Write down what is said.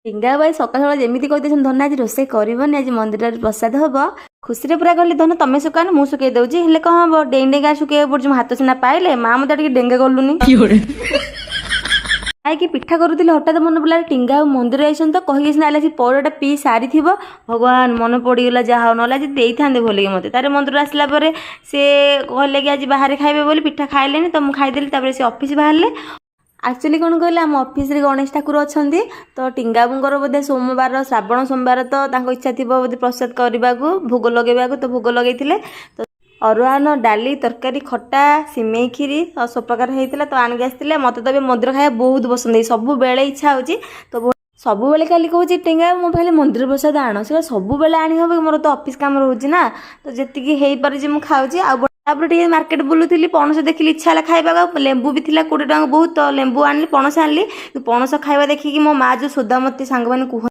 ଟିଙ୍ଗା ଭାଇ ସକାଳ ସକାଳ ଯେମିତି କହିଦେଇଛନ୍ତି, "ଧନ, ଆଜି ରୋଷେଇ କରିବନି, ଆଜି ମନ୍ଦିରରେ ପ୍ରସାଦ ହବ।" ଖୁସିରେ ପୁରା କହିଲି, "ଧନ, ତମେ ଶୁକାନି, ମୁଁ ଶୁକେଇ ଦଉଛି।" ହେଲେ କଣ ହବ, ଡେଇଁ ଡେଇଁକା ଶୁକେଇବାକୁ ପଡୁଛି। ମୋ ହାତ ସିନା ପାଇଲେ। ମା, ମତେ ଟିକେ ଡେଙ୍ଗା କଲୁନି। ଖାଇକି ପିଠା କରୁଥିଲି, ହଠାତ୍ ମନେ ପଡ଼ିଲା ଟିଙ୍ଗା ଆଉ ମନ୍ଦିର ଯାଇଛନ୍ତି ତ କହିକି ସିନା ଆଇଲା, ସେ ପଇଡ଼ଟା ପିଇ ସାରିଥିବ। ଭଗବାନ, ମନେ ପଡ଼ିଗଲା, ଯାହା ହଉ, ନହେଲେ ଆଜି ଦେଇଥାନ୍ତେ ଭଲିକି ମୋତେ। ତାରେ ମନ୍ଦିର ଆସିଲା ପରେ ସେ କହିଲେ କି ଆଜି ବାହାରେ ଖାଇବେ ବୋଲି। ପିଠା ଖାଇଲେନି ତ, ମୁଁ ଖାଇଦେଲି। ତାପରେ ସେ ଅଫିସ୍ ବାହାରିଲେ। ଆକ୍ଚୁଆଲି କ'ଣ କହିଲେ, ଆମ ଅଫିସରେ ଗଣେଶ ଠାକୁର ଅଛନ୍ତି ତ, ଟିଙ୍ଗାବୁଙ୍କର ବୋଧେ ସୋମବାର, ଶ୍ରାବଣ ସୋମବାର ତ ତାଙ୍କ ଇଚ୍ଛା ଥିବ ବୋଧେ ପ୍ରସାଦ କରିବାକୁ, ଭୋଗ ଲଗେଇବାକୁ, ତ ଭୋଗ ଲଗେଇଥିଲେ। ତ ଅରୁଆ ଅନ୍ନ, ଡାଲି, ତରକାରୀ, ଖଟା, ସିମେଇ କ୍ଷୀରି ଆଉ ସବୁ ପ୍ରକାର ହେଇଥିଲା ତ ଆଣିକି ଆସିଥିଲେ। ମୋତେ ତ ଏବେ ମନ୍ଦିର ଖାଇବା ବହୁତ ପସନ୍ଦ ହେଇଛି, ସବୁବେଳେ ଇଚ୍ଛା ହେଉଛି ତ। ସବୁବେଳେ ଖାଲି କହୁଛି, "ଟିଙ୍ଗା, ମୋ ଖାଲି ମନ୍ଦିର ପ୍ରସାଦ ଆଣ।" ସେଟା ସବୁବେଳେ ଆଣି ହେବ କି? ମୋର ତ ଅଫିସ କାମ ରହୁଛି ନା। ତ ଯେତିକି ହେଇପାରୁଛି ମୁଁ ଖାଉଛି। ଆଉ ତାପରେ ଟିକେ ମାର୍କେଟ ବୁଲୁଥିଲି, ପଣସ ଦେଖିଲି, ଇଚ୍ଛା ହେଲା ଖାଇବାକୁ। ଆଉ ଲେମ୍ବୁ ବି ଥିଲା 20 ଟଙ୍କା ବହୁତ, ତ ଲେମ୍ବୁ ଆଣିଲି, ପଣସ ଆଣିଲି। ପଣସ ଖାଇବା ଦେଖିକି ମୋ ମା ଯୋଉ ସୋଦା ମତେ, ସାଙ୍ଗମାନେ କୁହ।